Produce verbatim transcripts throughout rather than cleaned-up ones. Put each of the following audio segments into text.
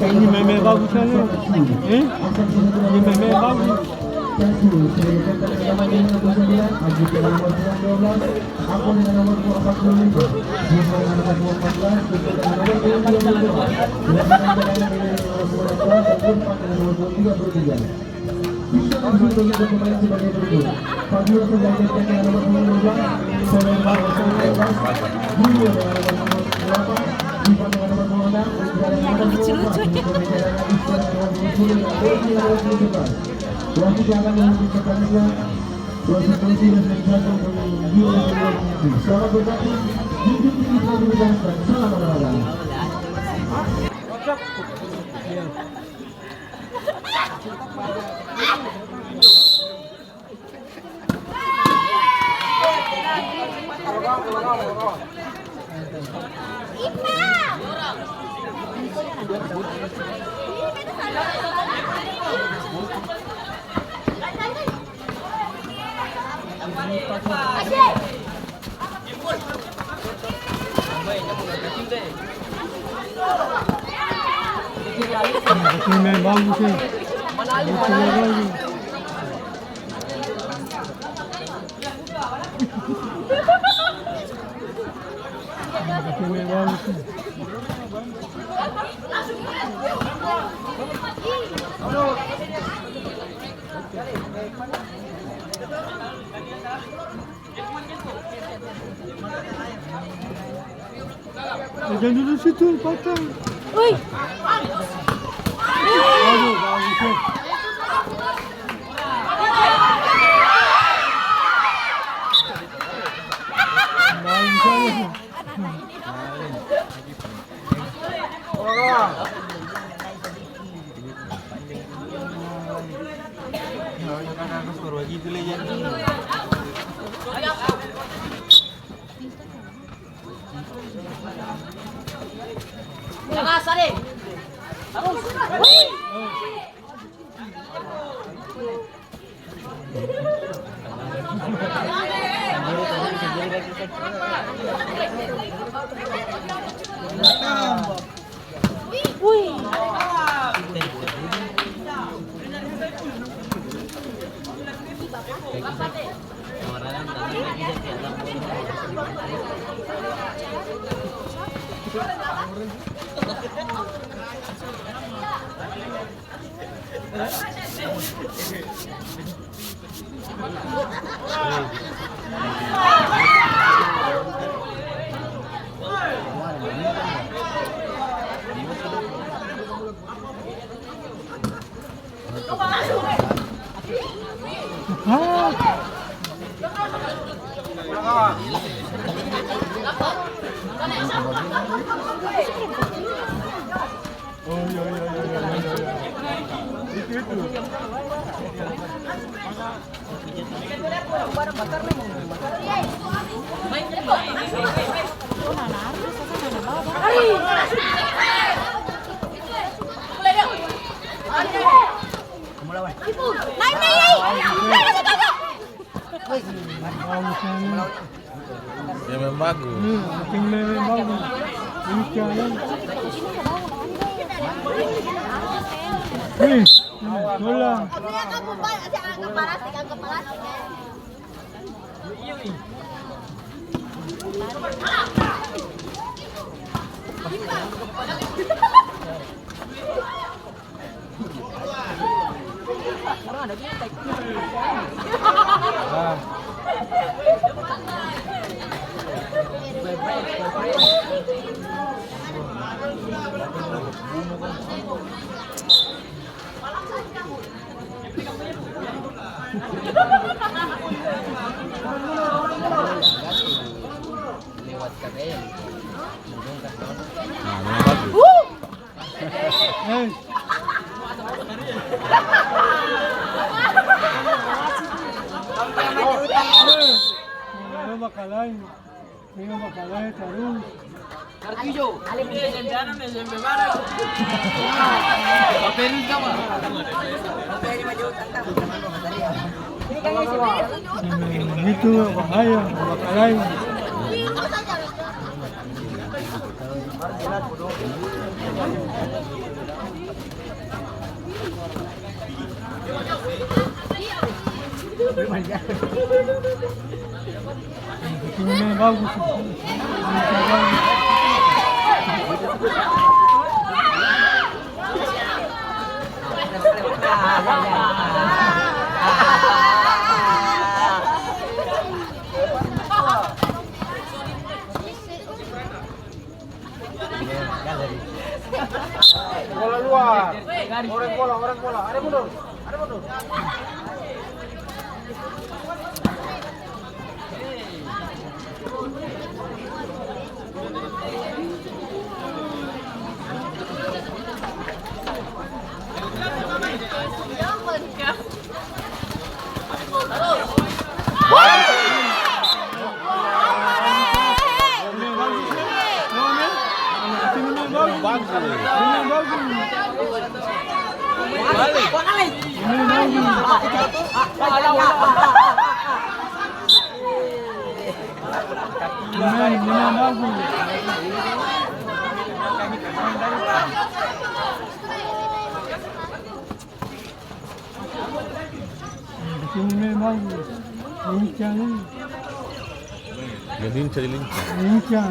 Ini meme bagus kan, eh? Eh? Ini meme bagus. Yang lucu-lucu. Selamat bergabung, junjung tinggi kreativitas dan salam olahraga. Ini main bagus, eh. Bagus, bagus. Ini main bagus, eh. Eh, jangan duduk situ, patah. Woi. Aduh, bagus, eh. Bagus, eh. Naik, naik, naik. Bagus, ini. Ya, memang bagus. Hmm, bikin memang bagus. Ini jalan. Wih, ini bola. Lewat K T M. Nah, memang bagus. Hei. Hei. Ini bakal lain. Ini bakal lain tarus. Itu bahaya, bakal lain. Bola luar. Orek bola, orek bola. Ada mundur. Ada mundur. Di sini memang lincah ni. Dia lincah, dia lincah. Lincah.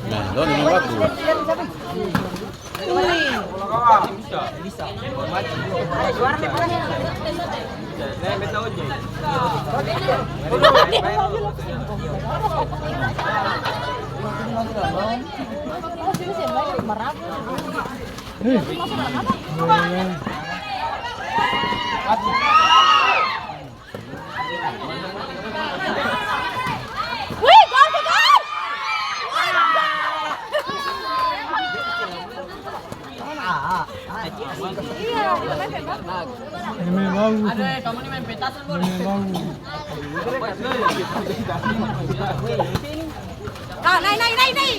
Nah, dong ini bagus. Wih, gol, gol, gol! Iya, ini main bagus. Ini main bagus. Ah, naik, naik, naik, naik.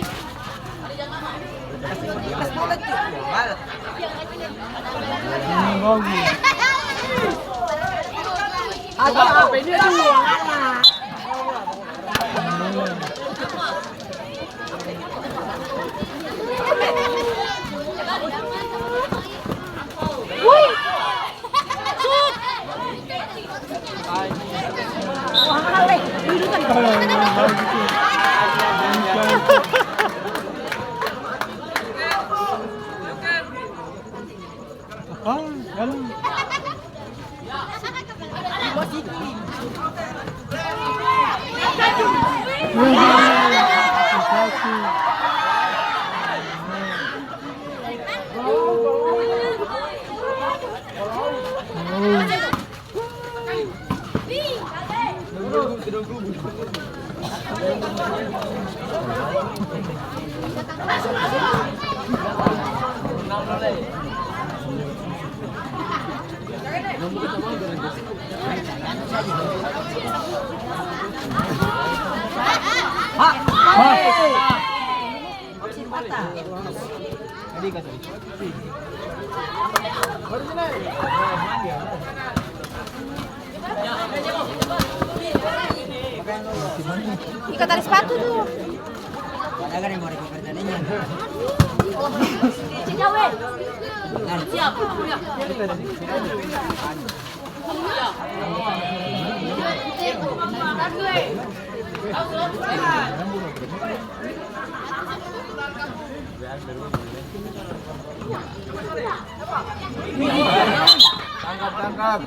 Ikat tali sepatu tuh. Tangkap, tangkap.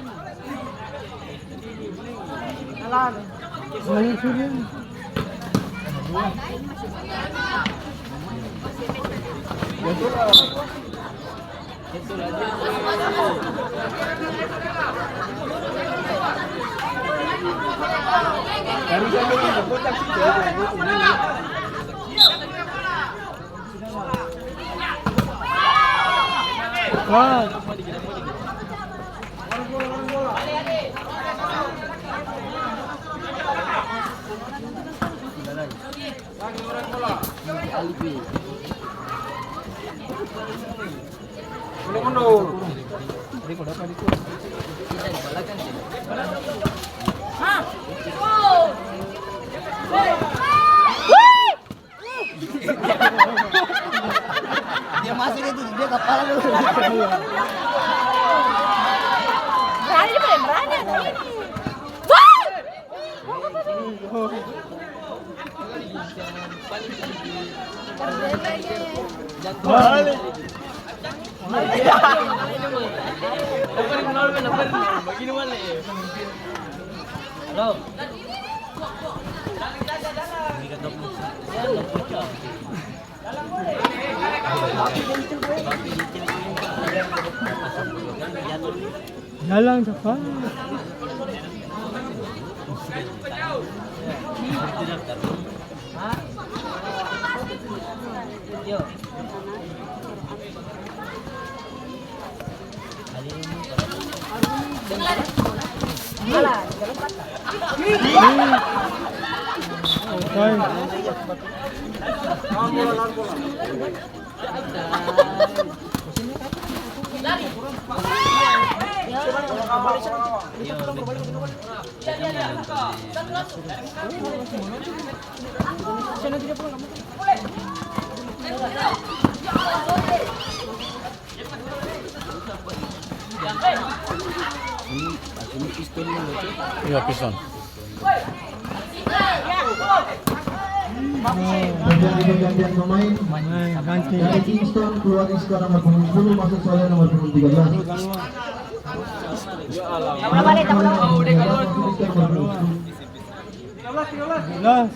Dia masuk itu, dia kapala dulu. Berani, dia paling berani, ada ini. Wah! Balik. Halo. Jalan cepat. Iya, piston. Terjadi pergantian pemain. Pemain ganti. Dari Kingston keluar Iskor nomor punggung sepuluh, masuk Soleh nomor punggung tiga belas. Nomor punggung tiga belas, masuk Iskor nomor punggung sepuluh. Jelas.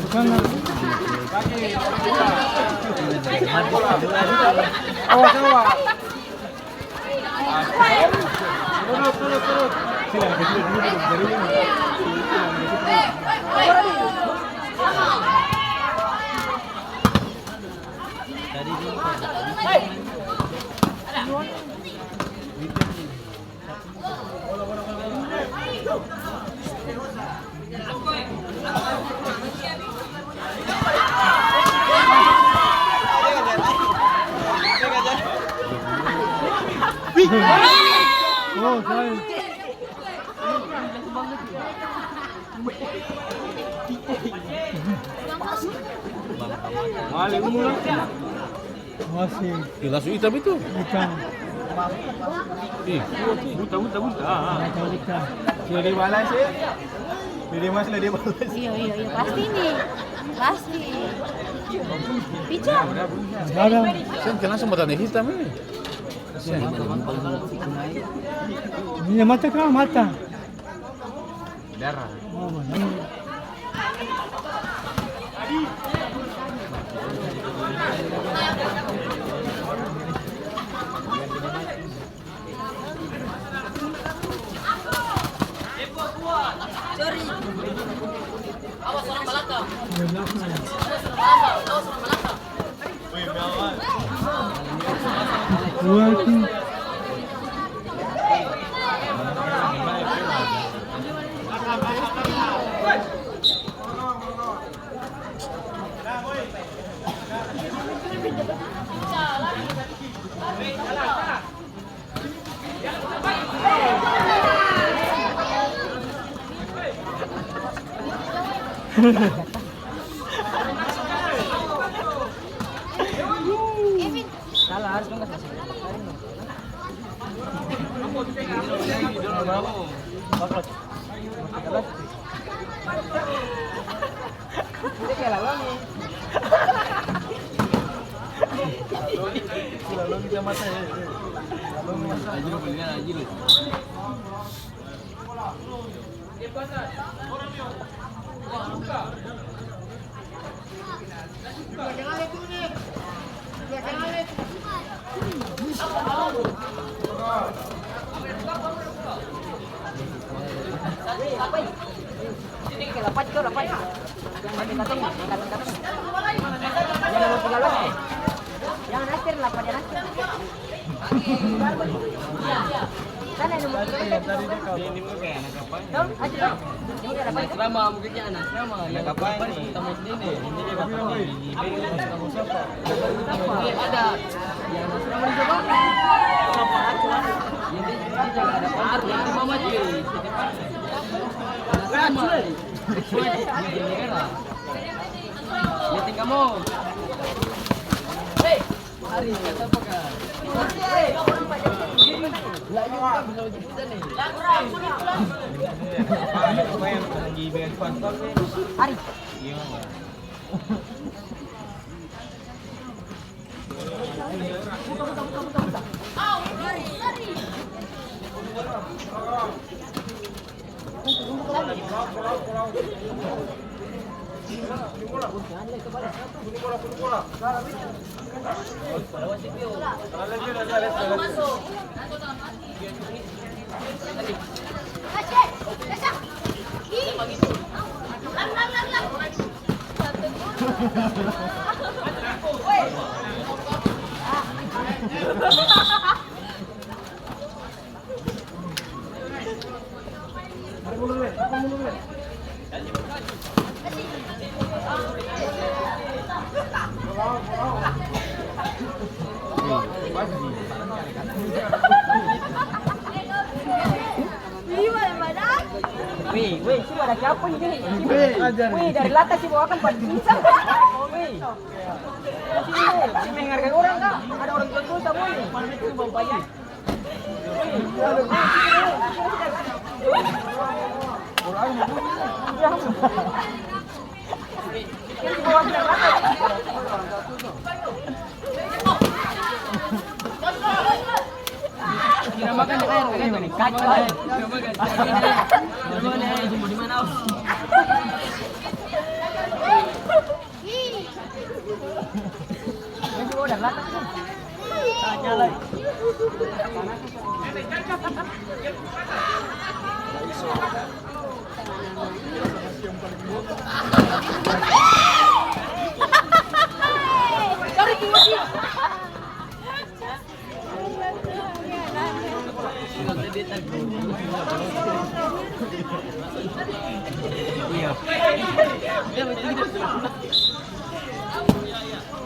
Bukan. Awas, awas. Oh, sorry. Masih. Ih, langsung hitam itu. Hitam. Ih, buta, buta, buta. Ah, ah. Buta, buta. Sudah dia balas, eh. Dia, dia masih, dia balas. Iya, iya, iya. Pasti nih. Pasti. Pica. Ada. Sen, kenapa sama tanda hitam ini? Sen. Ini mata kah? Mata. Darah. Oh, darah. Salah, harus dong kasih. Dia kaya lalong ni. Lalong ni dia mata ya. Lalong ni mata. Aji lu, mendingan aji lu. Anak asrama, mungkin dia anak asrama. Yang kapan ini? Pertama S D nih. Ini dia bapak ini. Ini ada. Yang anak asrama di sana. Ini dia, dia jangan ada baru. Ini mama dia. Anak asrama. Ini dia. Meeting kamu. Hei. Weh, weh, sini ada siapa ini? Weh, dari latas sih bawakan pada bisa. Weh. Sini, weh, sini menghargai orang, Kak. Ada orang tua-tua sama ini. Bayar.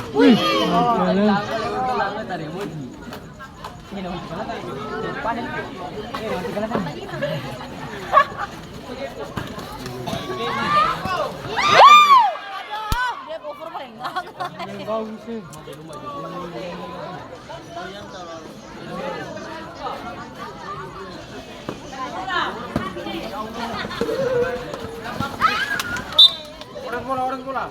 Wih, Orang bola, orang bola.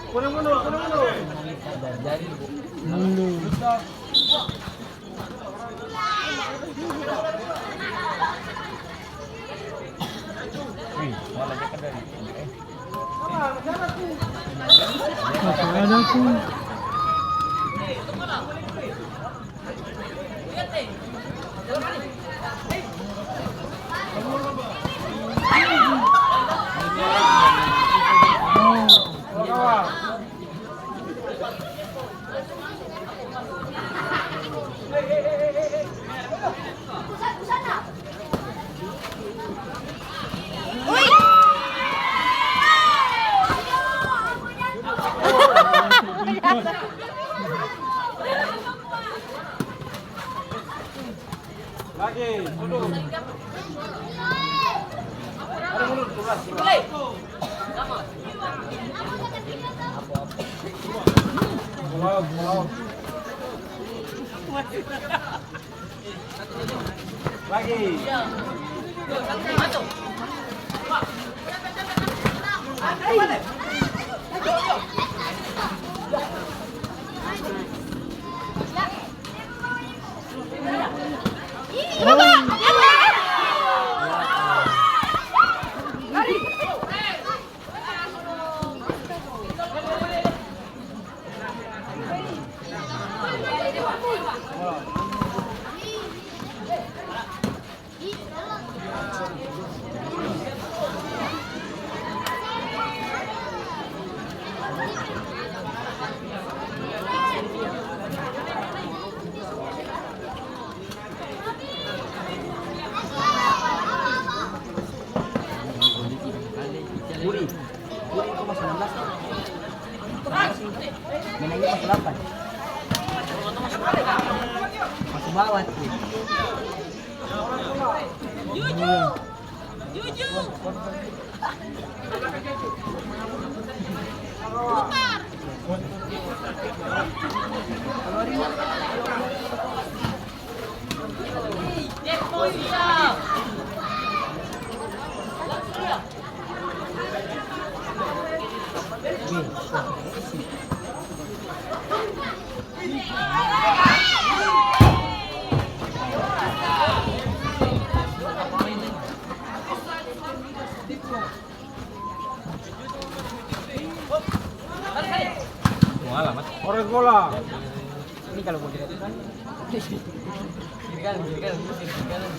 Orang bola. Mundur. Masih ada tuh. Lagi, duduk. Ada mundur, sebelah. Pulau, pulau. Lagi. Main lagi pas delapan. Masuk bawah tuh. Jujur. Jujur. Putar. Orang bola. Ini kalau mau dilakukan, kiri kanan, kiri kanan, kiri kanan.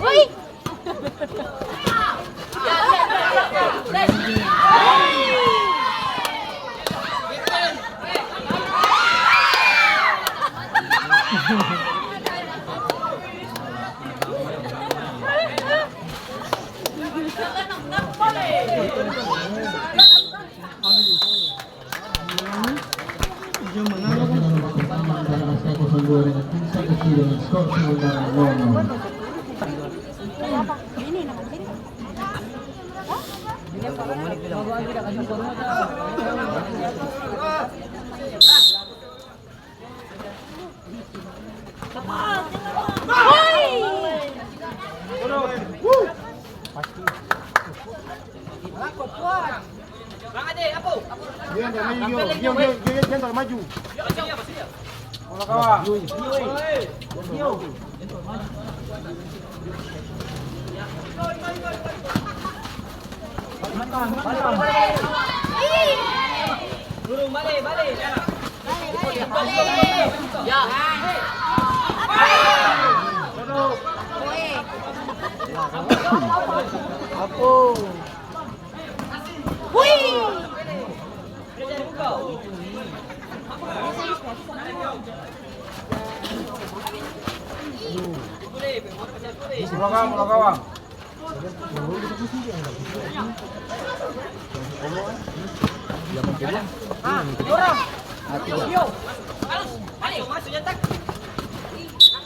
Woi. Dia yang maju, Gio, Gio, Gio, Gio, Gio, maju. Bola kawan. Gio, Gio. Turun, bale, bale. Apo. Bola kawan, bola kawan.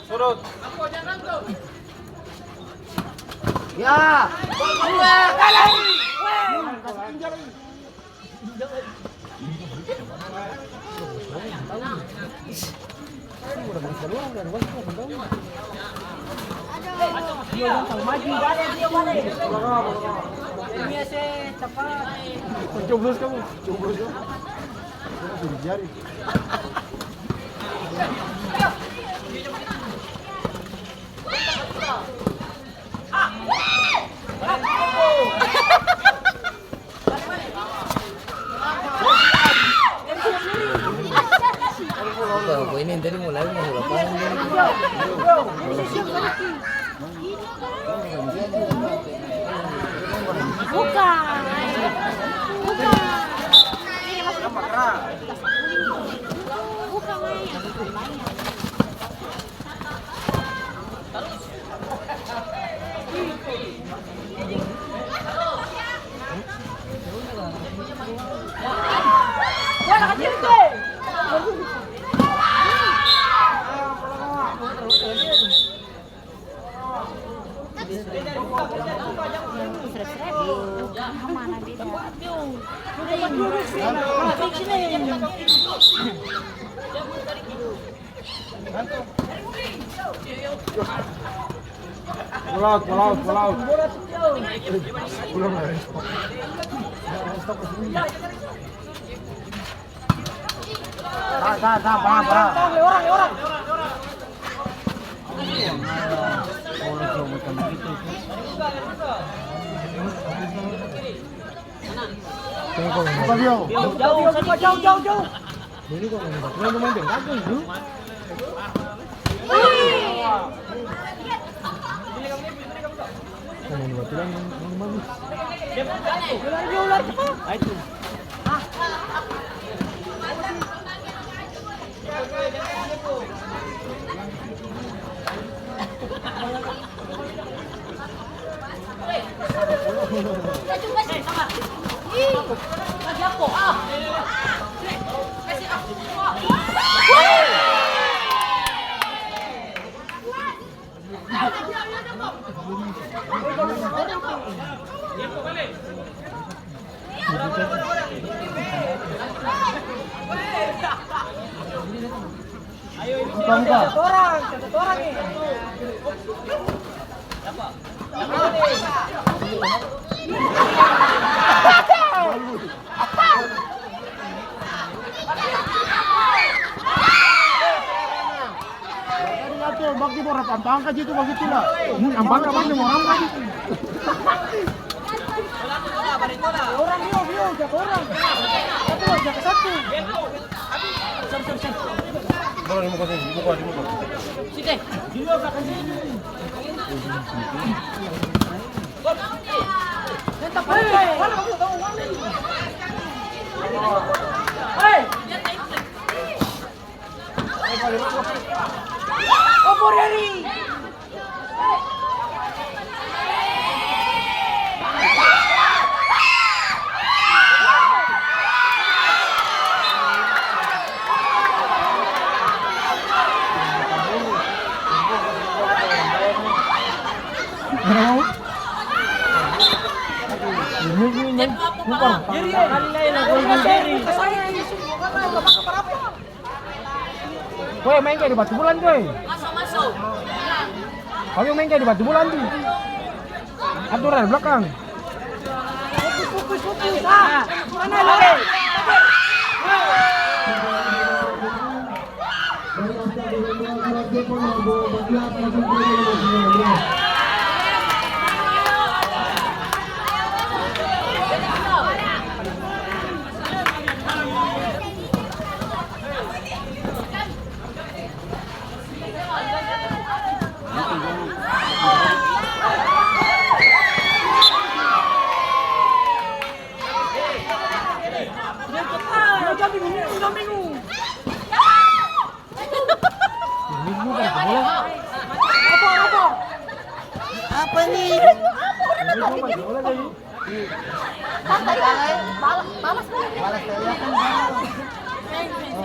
Surut. Ya. Coblos kamu, coblos kamu. Jari. Buka, buka ini tadi mau lari, mau lapangan. Buka. Buka. Buka, Maya. Pull out, pull out, pull out. Pull out. Tahan, tahan, tahan, tahan, tahan. Jauh, jauh, jauh, jauh. Buka, buka. Tadi jatuh, bagi bola pampang ka situ bagitu lah. Hmm, pampang ka bagi orang tadi. Orang, Bio, Bio, jaga orang. Satu, jaga satu. Bola di muka sini, di muka, di muka. Sini. Weh, maeng ka di Batubulan, weh. Maso, maso. Kami maeng ka di Batubulan, tu. Atur dari belakang. Fokus, fokus, fokus. Ah, mana lari? Apa ni?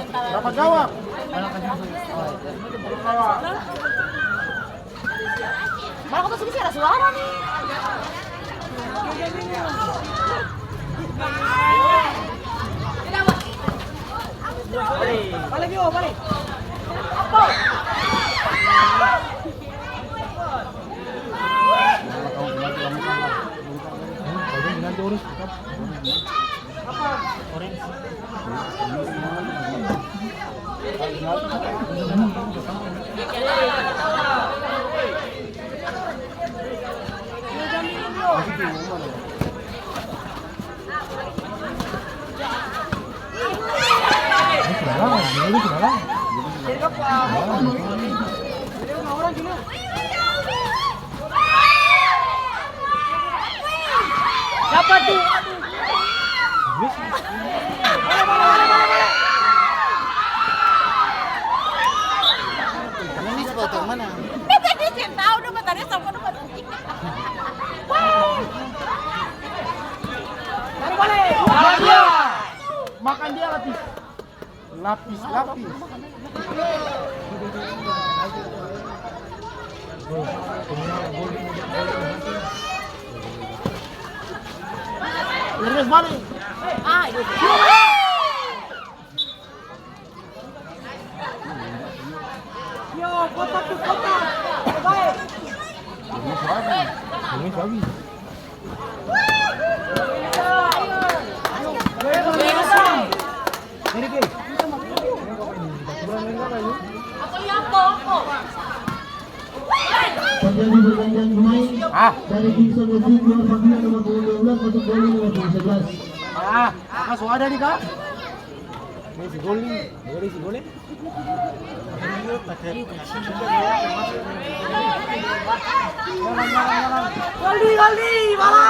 Berapa jawab? Malah kata sini sih ada suara nih. Balik, balik. Dapat tuh. Ini sepotong mana? Dia tahu dong, matanya sama dong. Makan dia, Latif. Lapis, lapis. Terus balik. Ah, itu. Yo, kotak tuh, kotak. Baik. Ini suami. Ini suami. Terjadi pergantian pemain dari tim Sanggasin keluar panggilan nomor punggung dua belas masuk gol nomor punggung sebelas. Ah, apa suara nih, Kak? Ini si gol nih, ini si gol nih. Galdi, Galdi, bala.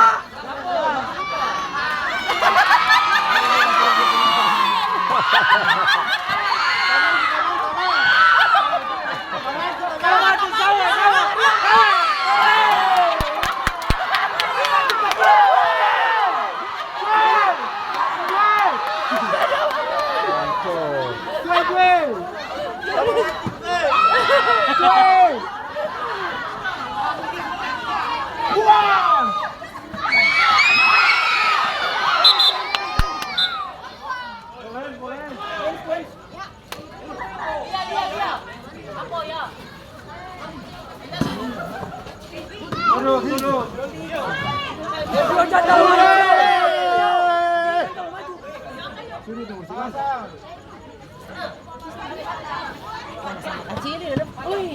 Kacili, ui.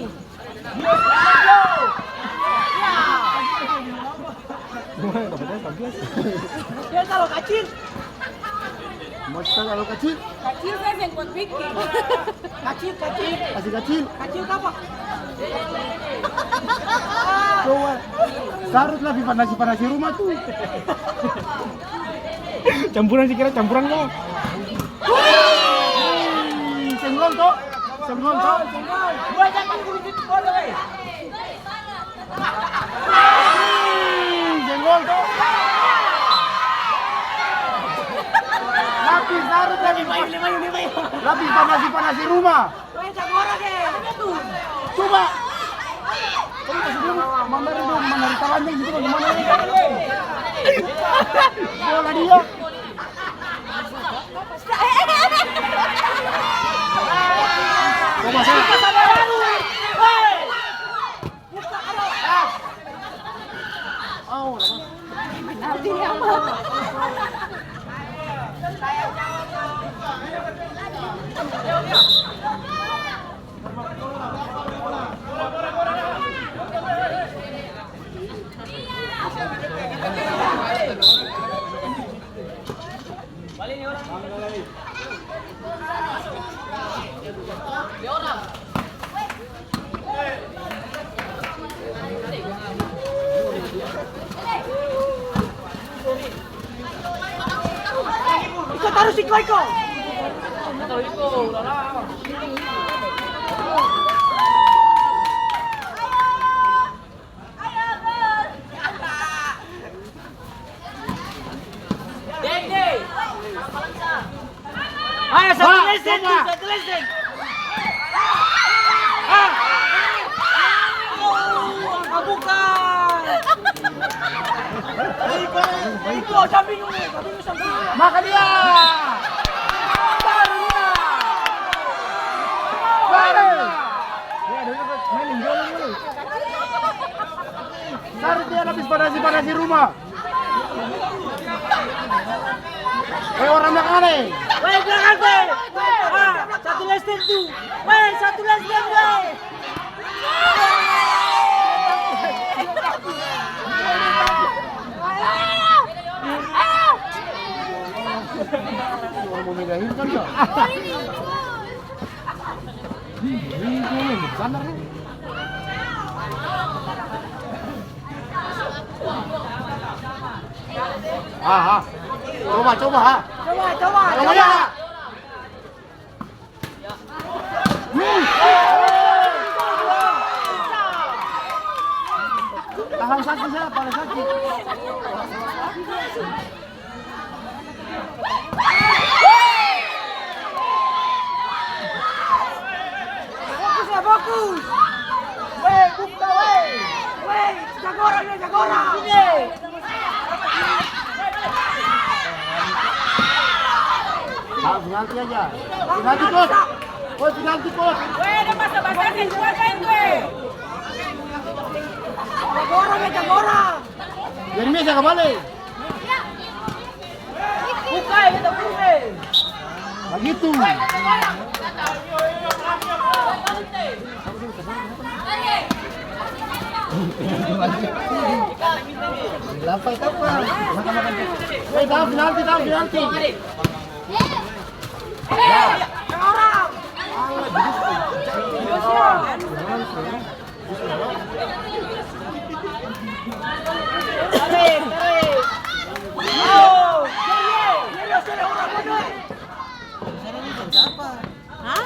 Dia talalu kacil. Mau talalu kacil? Kacil, saya seng kuat pikir. Kacil, kacil. Kasi kacil. Kacil kapa? Coba. Sarut lah, pi, panasi-panasi rumah tu. Campuran sih, kira campuran kah? Wih, senggol to? Senggol to? Senggol. Dua jam kan kudu cuci bola, weh. Wih, senggol to? Lapis sarut lagi. Lapis panasi-panasi rumah. Weh, Cagora ke. Coba. Coba kasih dulu. Mandari dong, mandari talanjang gitu bagaimana ini? Bola dia. Coba saya. Au, Iko tarus, iko, iko. Ayo, satu lesen tu, satu lesen. Ah. Oh, bukan. Itu, samping dulu, samping dulu, samping dulu. Maka dia. Baru dia. Baru dia. Cari dia lapis panasi-panasi rumah. Weh, orang belakang ada, eh? Weh, belakang, weh. Ah, satu lesen tu. Weh, satu lesen, weh. Mau megahin kan, ya? Ih, ini tuh, bener nih. Ah, ah. Coba, coba, ha. Coba, coba, coba, coba. Ya. Hmm. Tahan sakit, saya, tahan sakit. Fokus ya, fokus. Weh, buka, weh. Weh, jago orang ya, jago orang. Sini. Ah, penalti aja. Penalti, Coach. Coach, penalti, Coach. Weh, ada masa-masa yang kuat kan, weh. Jago orang ya, jago orang. Jeremia, jaga bale. Buka, kita buka. Bagitu. Lapai tapa? Eh, tahan penalti, tahan penalti. Hah?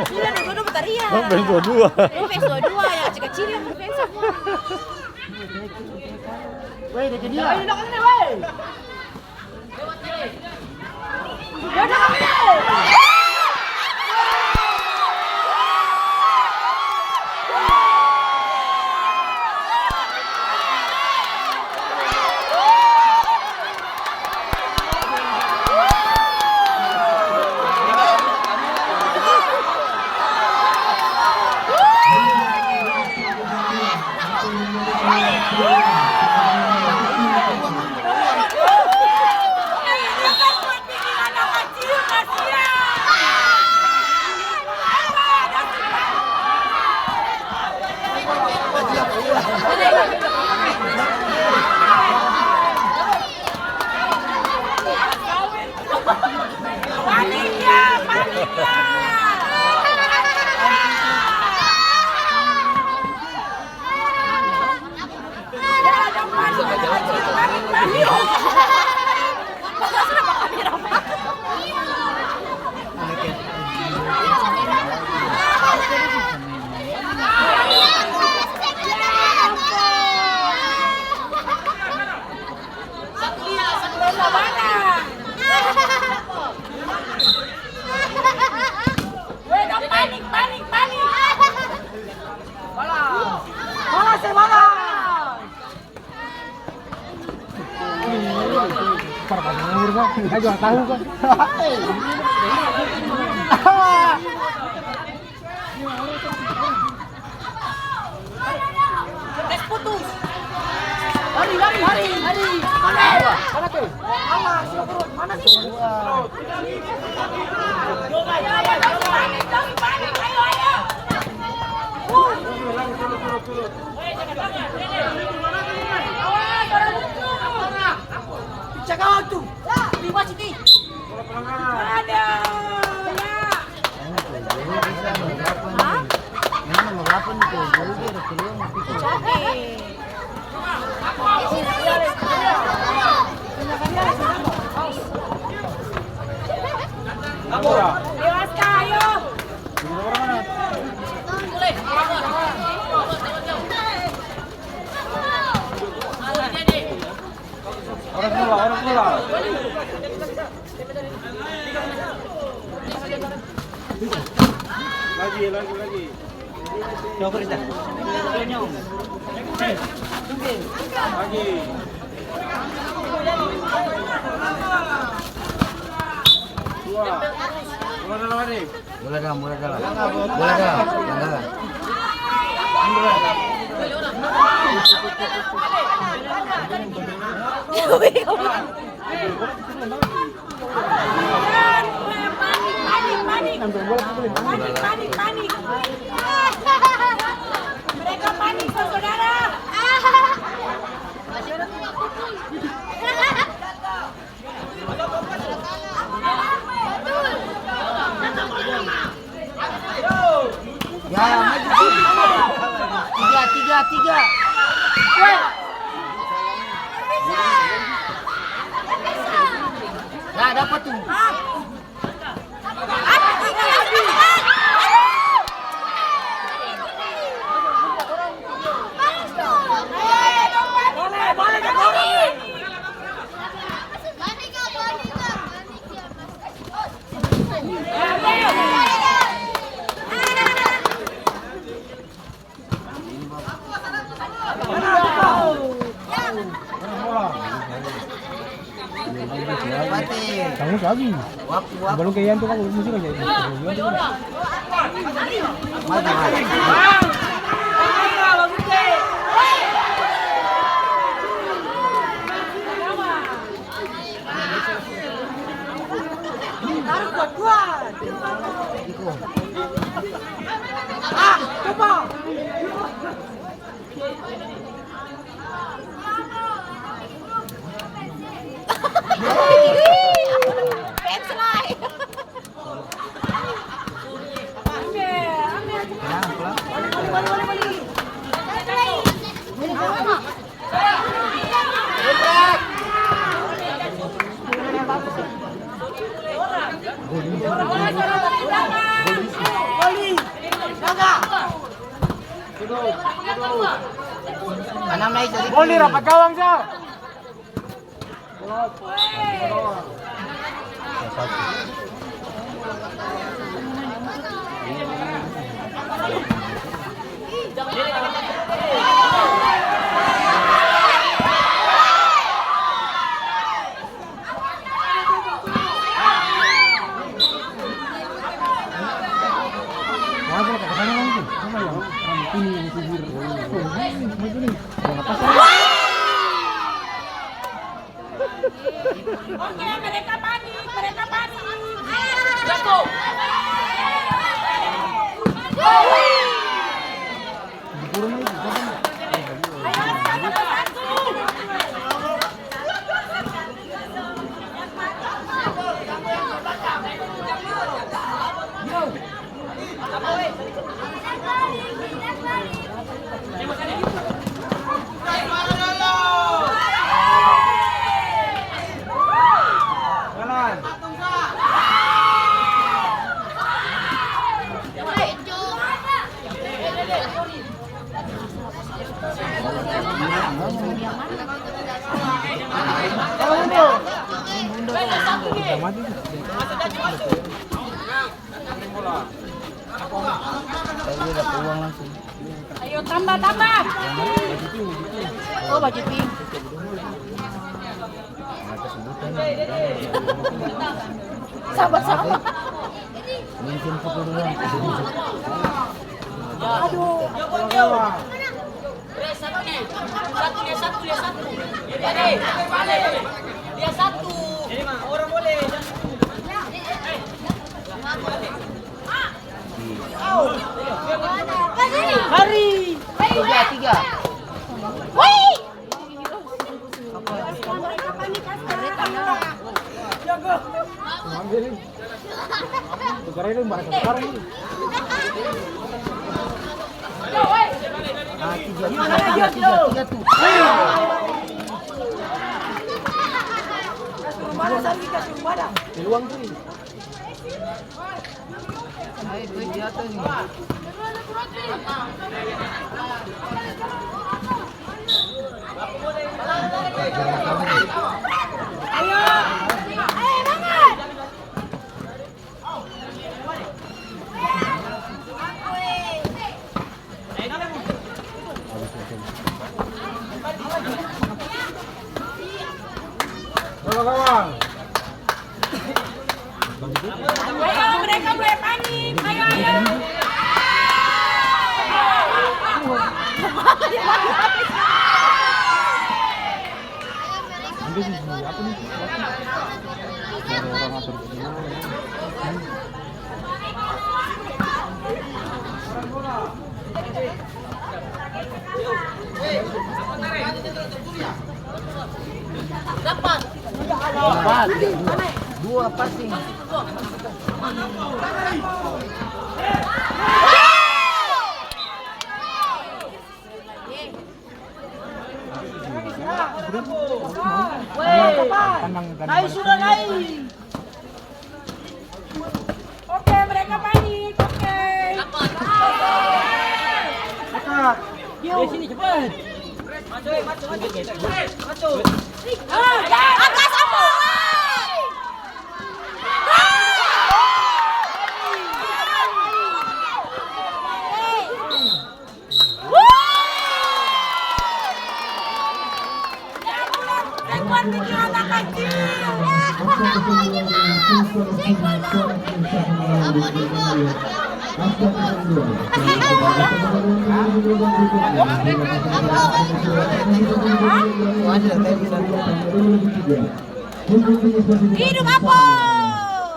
Sudah dua-dua bataria. Oh, fans dua-dua. Oh, fans dua-dua, yang kecil-kecil yang fans semua. Weh, deke dia. Weh, di belakang ni, weh. Weh, dong panik, panik, panik. Balas. Balas, eh, balas. Ayo, tahu kan? Tes putus. Lari, lari, lari, lari. Mana? Mana tuh? Awas, ya, bro. Mana sih? Ayo, ayo, jangan panik, jangan panik. Ayo, ayo. Awas, orang muncul. Cakap waktu. Di wasit, ih. Ada. Ya. Hah? Ini nomor berapa nih? Tuh, dulu dia ada keluar, mau pikir. Capek. Dewasa, ayo. Orang bola, orang bola. Lagi, lagi, lagi. Coba, Rita. Lagi. Dua. Bola dalam, Ade. Bola dalam, bola dalam. Bola dalam, bola dalam. Panik, panik, panik. Panik, panik, panik. Mereka panik, saudara. Ya, maju, maju. Tiga, tiga, tiga. Ya, dapat tuh. Kamu lagi. Balong ke Yanto kan, musti kan jadi. Maju, maju. Taruh kuat-kuat. Ah, coba. Slide. Boli rapat gawang, Sa. Oke, mereka panik, mereka panik. Jago. Ayo, tambah, tambah. Oh, baju pink. Sabar, sabar. Aduh. Lia satu, lia satu, lia satu. Lia satu. Hari. Tiga, tiga. Woi. Peluang tuh. Kawan-kawan. Ayo, mereka mulai panik. Ayo, ayo. Dapat. Dapat. Dua passing. Weh, nae sudah nae. Oke, mereka panik. Oke. Dekat. Yuk. Di sini cepat. Maju, maju, maju. Maju. Angkat semua. Hidup Apo!